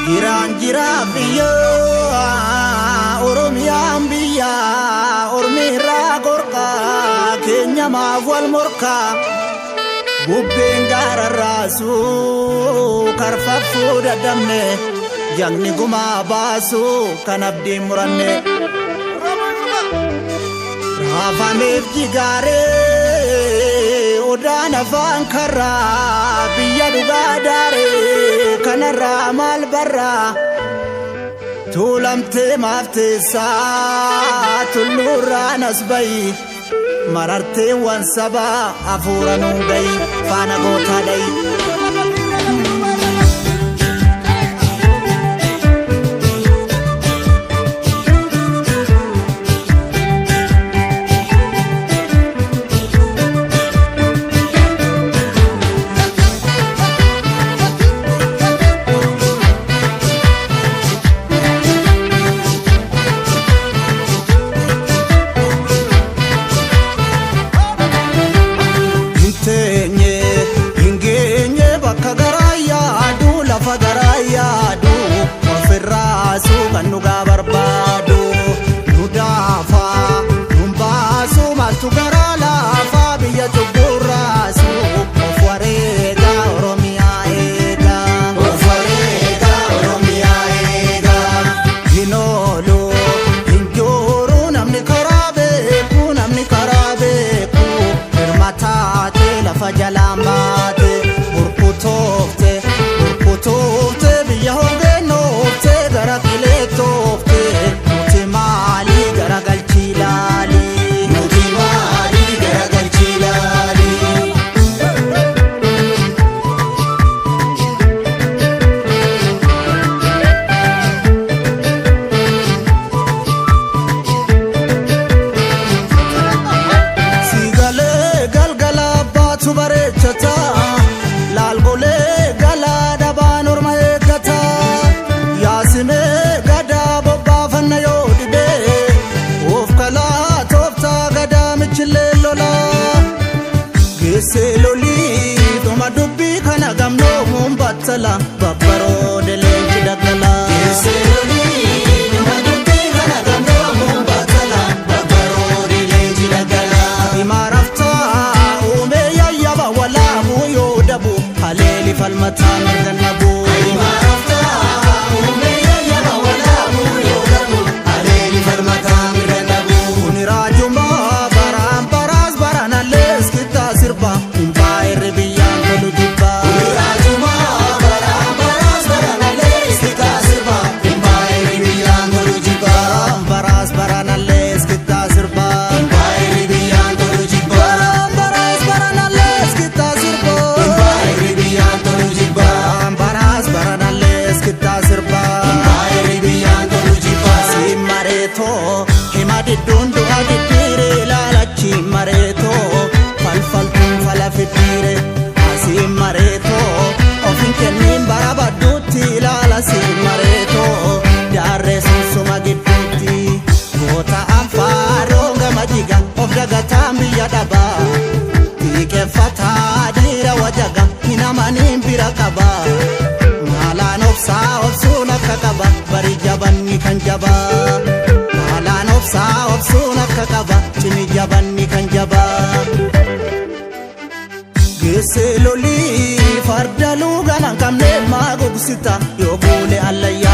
Jiraan jiraa biyyaa Oromiyaan biyyaa Ormi irraa gorkaa keenya maaf wal morkaa bubbeen gaararraasuu karfaffuu dadhabne jagni gumaa baasuu kan abdiin muranne. Raafameef jigaaree odaan afaan karraa biyya dhugaa daaree kanarraa maal barraa tuulamtee maaf teessaa tulluurraan as bayi mararteewwan sabaa hafuura nuu gayi faana gootaa dhayi. Hin teenye hin geenye bakka garaa yaadu lafa garaa yaadu ofirraasuu kan dhugaa barbaadu nu daafaa nun baasuu maaltu garaa laafaa biyya cubburraasu of wareegaa Oromiyaa eegaa. Of wareegaa Oromiyaa eegaa. Hin oolu hin jooru namni karaa beeku namni karaa beeku hirma taate lafa jalaan baate burkutoofte burkutoofte biyya hongeennoofte gara qileettoofte nuti maalii gara galchii laali. Nuti maalii gara galchii laali. Siigalee galgala baatu bareechata laalgolee galaa dhabaan orma eeggata yaasimee gadaa bobbaafanna yoo dhibee of kalaa tooftaa gadaa michillee lolaa geessee lolii dhuma dubbii kana gamnoomuun battala babbaroode leenci daggala. Geessee lolii dhuma dubbii kana gamnoomuun battala babbaroode leenci daggala. Himaaraftaa uumee yayyaba walaabuu yoo dabu haleeli falmataa mirga nabu. Himaaraftaa uumee yayyaba walaabuu yoo dabu haleeli falmataa mirga nabu. Kuni raajumaa baraan baraas baranallee iskittaa sirba hinbaa irri biyyaan tolu jibba. Kuni raajumaa baraan baraas baranallee iskittaa sirba hinbaa irri biyyaan tolu jibba. Baraan baraas baranallee iskittaa sirba hinbaa irri biyyaan tolu jibba. Baraan baraas baranallee iskittaa sirba hinbaa irri biyyaan tolu jibba. Baraan baraas baranallee iskittaa sirba hinbaa irri biyyaan tolu jibba. Si mareetoo hima didduun du'a diddiire ilaalachi mareetoo falfaltuun fala fiddiire asii mareetoo ofin kenniin bara badduutti ilaala si mareetoo jaarree sunsuma gidduutti goota anfaaroo gama jiga of dagataan biyya dhabaa xiiqeffataa dhiira wajaga hin amaniin bira qabaa maalaan obsaa obsuun akka qaba bari jabanni kan jabaa maalaan obsaa obsuun akka qaba cimi jabanni kan jabaa. Geessee lolii farda luugaan hin qabne maa gogsita yoo guule allayyaa.